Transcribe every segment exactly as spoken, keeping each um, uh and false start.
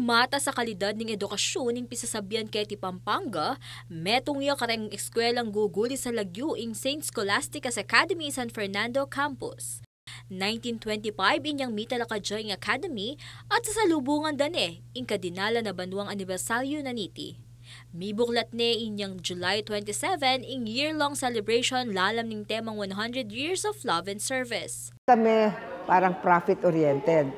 Matas a kalidad ning edukasyon ing pisasabian keti Pampanga, metung ya kareng eskwelang gugulis a lagyu ing Saint Scholastica's Academy San Fernando Campus. Nineteen twenty-five inyang mitalakad ya ing academy at sasalubungan da ne ing kadinalan a banuang anibersaryu na niti. Mibuklat ne inyang July twenty-seven ing year-long celebration lalam ning temang one hundred years of love and service. Kami parang profit-oriented.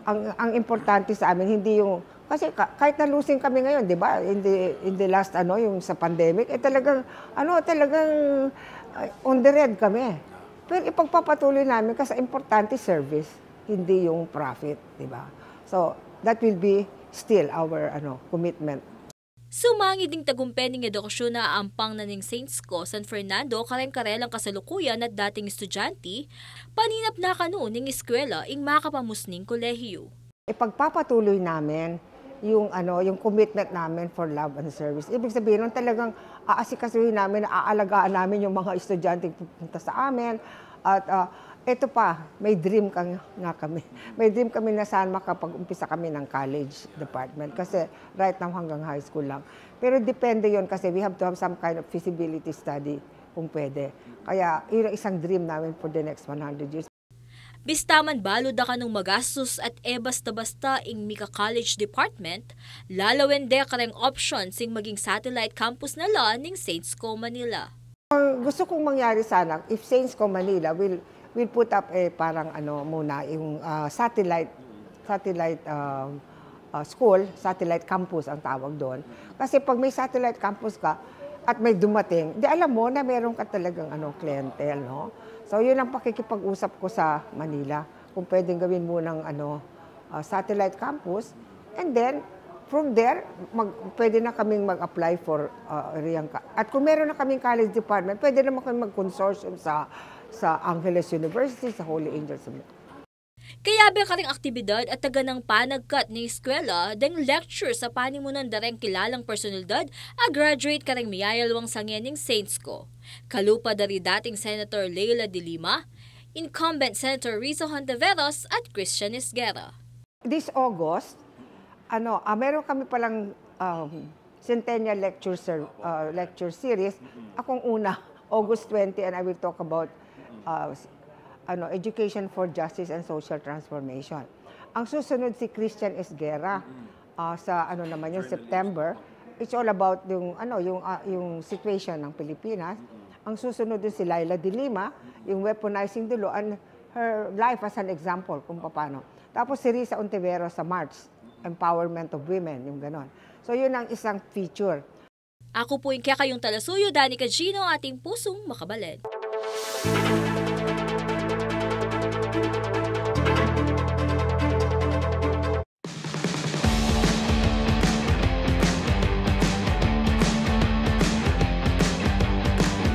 Ang, ang importante sa amin, hindi yung, kasi ka-, kahit na losing kami ngayon, di ba? In the, in the last, ano, yung sa pandemic, eh talagang, ano, talagang uh, on the red kami. Pero ipagpapatuloy namin kasi importante service, hindi yung profit, di ba? So, that will be still our, ano, commitment. Sumangid ing tagumpe ning edukasyon a aampang na ning Saint Scholastica San Fernando kareng karelang kasalukuyan at dating estudyante, paninap na kanu ning eskwela ing makapamusning kolehiyu. Ipagpapatuloy namin yung, ano, yung commitment namin for love and service. Ibig sabihin nun, talagang aasikasuhin namin, aalagaan namin yung mga estudyante pupunta sa amin. At, ah, ito pa, may dream ka nga kami. May dream kami na saan makapag-umpisa kami ng college department. Kasi right now hanggang high school lang. Pero depende yon kasi we have to have some kind of feasibility study kung pwede. Kaya yun ang isang dream namin for the next one hundred years. Bista man balu da kanung magastus at e basta-basta ing mika-college department, lalawen de kareng options ing maging satellite campus na la ning Saint Scholastica Manila. Ang gusto kong mangyari sana, if Saint Scholastica Manila will, will put up, eh, parang ano muna, yung, ah, satellite, satellite, ah, ah, school, satellite campus ang tawag doon. Kasi pag may satellite campus ka at may dumating, di alam mo na meron ka talagang, ano, clientele, no? So, yun ang pakikipag-usap ko sa Manila, kung pwedeng gawin munang, ano, ah, satellite campus. And then, from there, mag-, pwede na kaming mag-apply for, ah, area ka-, at kung meron na kaming college department, pwede naman kami mag-consortium sa, sa Angeles University, sa Holy Angels. Kayabe kareng aktibidad at taganang panagkat ning eskwela deng lectures a panimunan da reng kilalang personalidad a graduate kareng miyayalwang sangeni ning Saint Scholastica. Kalupa da ri dating Senator Leila de Lima, incumbent Senator Riza Hontiveros at Christian Esguerra. This August, ano, ah, meron kami palang, um, Centennial Lecture Ser-, ah, Lecture Series. Akong una, August twenty, and I will talk about, ah, s-, ano, education for justice and social transformation. Ang susunod si Christian Esguerra, ah, sa ano naman yun, September. It's all about yung, ano, yung, ah, yung situation ng Pilipinas. Ang susunod dun si Leila de Lima, yung weaponizing the law and her life as an example kung paano. Tapos si Risa Ontiveros sa March, empowerment of women, yung ganon. So, yun ang isang feature. Aku pu ing kekayung talasuyu, Danica Gino, ating pusung makabalid.